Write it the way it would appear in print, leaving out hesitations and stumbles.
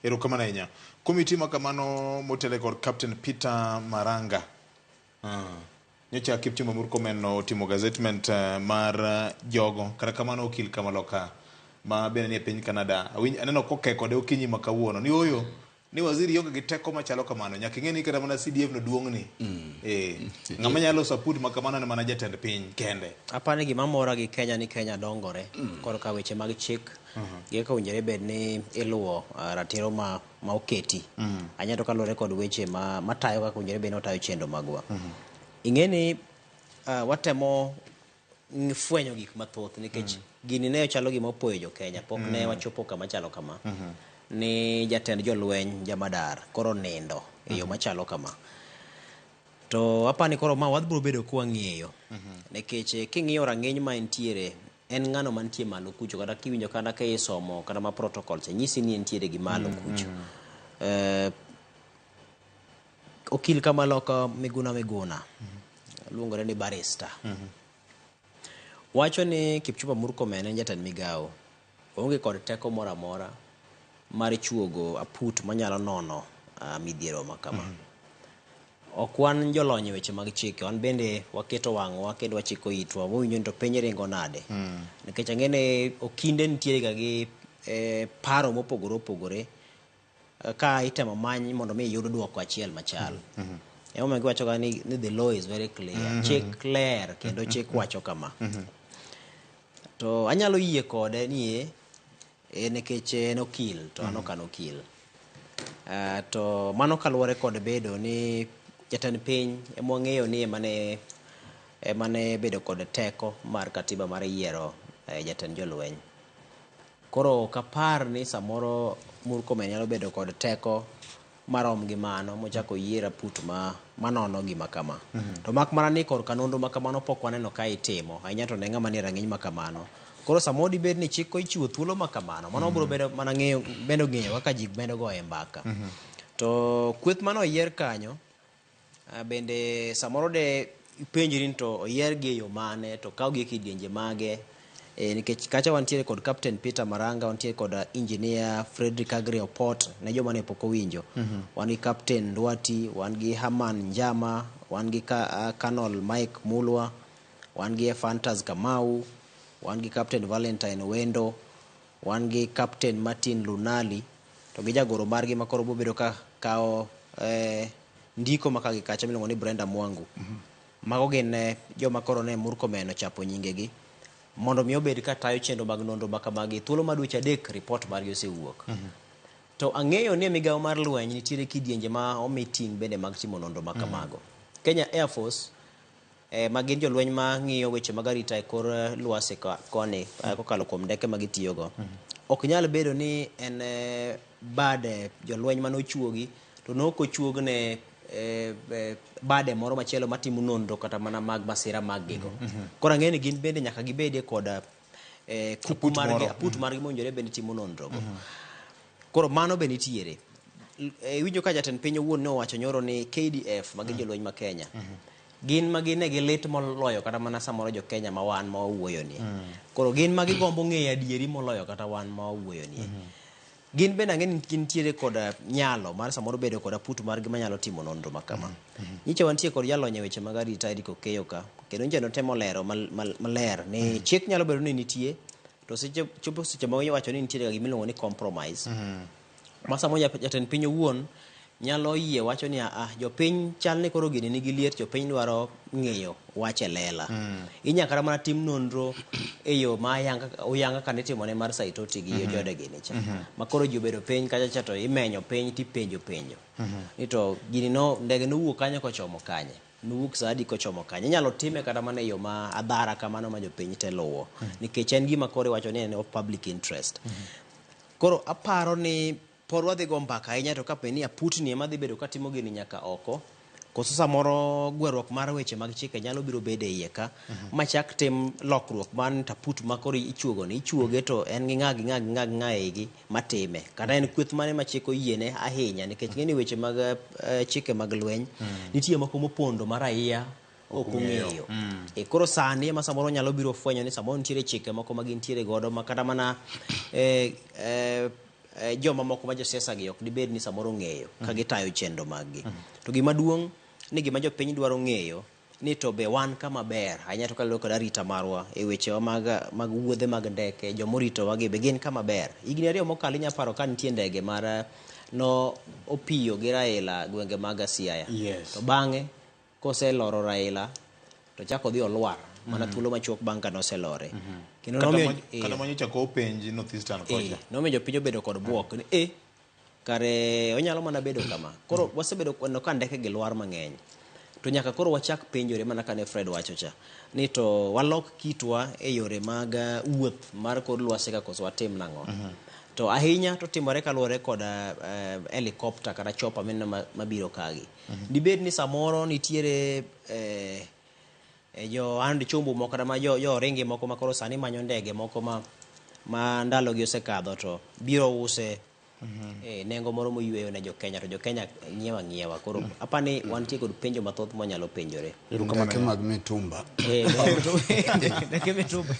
Erokamano ahinya. Komiti ma kamano motele kod Captain Peter Maranga. Nyocha Kipchumba Murkomen otimo gazettement mar jogo. Kata kamano okil kamaloka ma bende nie piny Canada. Awinj aneno koke kode okinyi ma kawuono. Ni oyo ni waziri ionge gi teko machalo kamano. Nyaka ing'e ni kata mana CDF no duong' ni. Ng'ama nyalo loso aput ma kamano en mana jatend piny kende. Apani gima mora gi Kenya ni Kenya dongore korka weche mag chik gi kaka owinjore bed ni iluwo ratiro ma, ma oketi. Ahinya to kaluwore kod weche ma, matayo kaka owinjore bed ni watayo chenro magwa. Ing'e ni watemo fwenyo gik mathoth nikech gini ne chalo gima opoyo jo Kenya pok ne wachopo kama chalo kama. Ni jatend jolweny jamadar koro nindo e yo machalo kama. To apani koro ma wabiro bedo kwang'eyo. Nikech king'iyo rang'iny ma entiere en ng'ano mantie malo kucho kata kiwinjo kata ka isomo kata ma protocols nyisi ni entiere gi malo kucho. Okil kamaloka Miguna Miguna luongore ni barrister. Wacho ni Kipchumba Murkomen en jatend migawo. Oonge kod teko moro amora mar chuogo aput manyalo nono midhiero ma kama. Ok wan jolony e weche mag chike, wan bende waketo wang'wa kendo wachiko itwa, wawinjo ni to piny ringo nade. Nikech ang'e ni okinde nitiere ga gi paro mopogore opogore ka itemo many mondo mi iyud duoko achiel machal. Emomiyo giwacho ga ni the law is very clear. Chik ler kendo chik wacho kama. To anyalo yie kode ni nikech en okil to an ok an okil. To mano kaluwore kod bedo ni jatend piny ema wang'eyo ni emane bedo kod teko mar katiba mar yiero jatend jolweny. Koro ok apar ni samoro Murkomen nyalo bedo kod teko marom gi mano mochako oyier aput manono gima kama. To mak mana ni korka nonro ma kamano pok waneno ka itimo, ahinya to ne ng'ama nie rang'iny ma kamano. Koro samoro dibed ni chik ochiwo thuolo ma kamano, mano biro bedo mana ng'eyo, medo ng'eyo kaka ji medo goye mbaka. To kweth mane oyier kanyo, bende samoro de ipenjri ni to oyier gi e yo mane, to okaw gi e kidienje mage. Nikech kacha wantiere kod Captain Peter Maranga, wantiere kod Engineer Frederick Agri Opot, ne joma ne pok owinjo. Wan gi Captain Ndwati, wan gi Herman Njama, wan gi Colonel Mike Mulwa, wan gi Ephantus Kamau, wan gi Captain Valentine Wendo, wan gi Captain Martin Lunali, to gi jagoro margi ma koro bobedo ka kawo ndiko ma ka gi kacha miluongo ni Brenda Mwangu. Mago gin joma koro ne Murkomen ochapo nyingegi mondo mi obed ka tayo chenro mag nonro ma kamagi. Thuolo mar dweche 3 report margi osewuok. To ang'eyo ni e migawo mar lweny nitiere kidienje ma omi ting' bende mag timo nonro ma kamago. Kenya Air Force ma gin jolweny ma ng'iyo weche mag arita e kor lwasi koni kokalo kuom ndeke ma gitiyogo. Ok nyal bedo ni en bade jolweny mane ochuogi to ne ok ochuog ne bade moro machielo matimo nonro kata mana mag masira mag gigo. Koro ang'eyo ni gin bende nyaka gibedie kod kuku margi, aput margi mowinjore bende timo nonro go. Koro mano be nitiere. Iwinjo ka jatend piny owuon ne owacho nyoro ni KDF ma gin jolweny ma Kenya gin ma gin gi lit moloyo kata mana samoro jo Kenya ma wan ma wawuoyo ni. Koro gin ma gigombo ng'eyo adieri moloyo kata wan ma wawuoyo ni. Gin bende ang'e ni gintiere kod nyalo mar samoro bedo kod aput margi manyalo timo nonro ma kama. Nyicha wantie kod jalony e weche mag arita Eric Okeyo ka, kendo nyicha notemo lero maler ni chik nyalo bedo ni nitie, to seche chopo seche ma iwacho ni nitiere gima iluongo ni compromise. Ma samoro jatend piny owuon nyalo yie wacho ni jopiny chal ni koro gini nigi liet, jopiny dwaro ng'eyo wach e lela. Inyalo kata mana tim nonro e yo ma oyanga kane itimone mar Saitoti gi Ojode gini cha. Ma koro ji obedo piny kacha cha to imenyo piny tipenjo penjo. Ni to gini no, ndege nowuok kanyo kochomo kanye? Nowuok saa adi kochomo kanye? Inyalo time kata mana e yo ma adhara kamano ma jopiny te luwo. Nikech en gima koro iwacho ni en of public interest. Koro aparo ni pod wadhi go mbaka ahinya to kapo ni aputni ema dhi bedo katimo gini nyaka oko, koso samoro gweruok mar weche mag chike nyalo biro bedo e iye ka, machak tim lokruok mar ni aput ma koro ichuogo ni, ichuoge to en gi ng'a gi ng'a gi ng'a gi ng'a e igi matime. Kata en kweth mane ma chik oyiene ahinya, nikech ng'eni weche mag chike mag lweny, nitie moko mopondo ma raia ok ong'eyo. Koro sani ema samoro nyalo biro fwenyo ni samoro nitiere chike moko ma gintiere godo ma kata mana joma moko ma josiasa gi ok dibed ni samoro ong'eyo ka gitayo chenro mag gi. To gima duong' ni gima jopiny dwaro ng'eyo ni to be wan kama ber ahinya to kaluwore kod arita marwa e wechewa mag wuodhe mag ndeke, jomoritowa gi be gin kama ber. Higni 2 mokalo inya paro ka nitie ndege mar no opiyo gi Raila gwenge mag Siaya. To bang'e koseloro Raila to chako odhi olwar mana thuolo machuok bang' ka noselore. Kendo nomiyo Kata manyocha ko penj North Eastern kocha. Nomiyo jopiny obedo kod buok ni kare onyalo mana bedo kama. Koro wasebedo neno ka ndeke gi lwar mang'eny. To nyaka koro wachak penjore mana kane Fred wacho cha ni to walok kitwa e yore mag wuoth mar kor lwasi ka koso watim nang'o. To ahinya to timore kaluwore kod helicopter kata chopper mineno mabiro kagi. Dibed ni samoro nitiere jo and chumbu moko kata ma jo oringi moko ma koro sani manyo ndege moko ma ndalo gi osekadho to biro use nengo moro moyweyo ne jo Kenya to jo Kenya nyiewa ng'iewa. Koro apani wantie kod penjo mathoth mwanyalo penjore. Ndeke mag mitumba. Ndeke mitumba.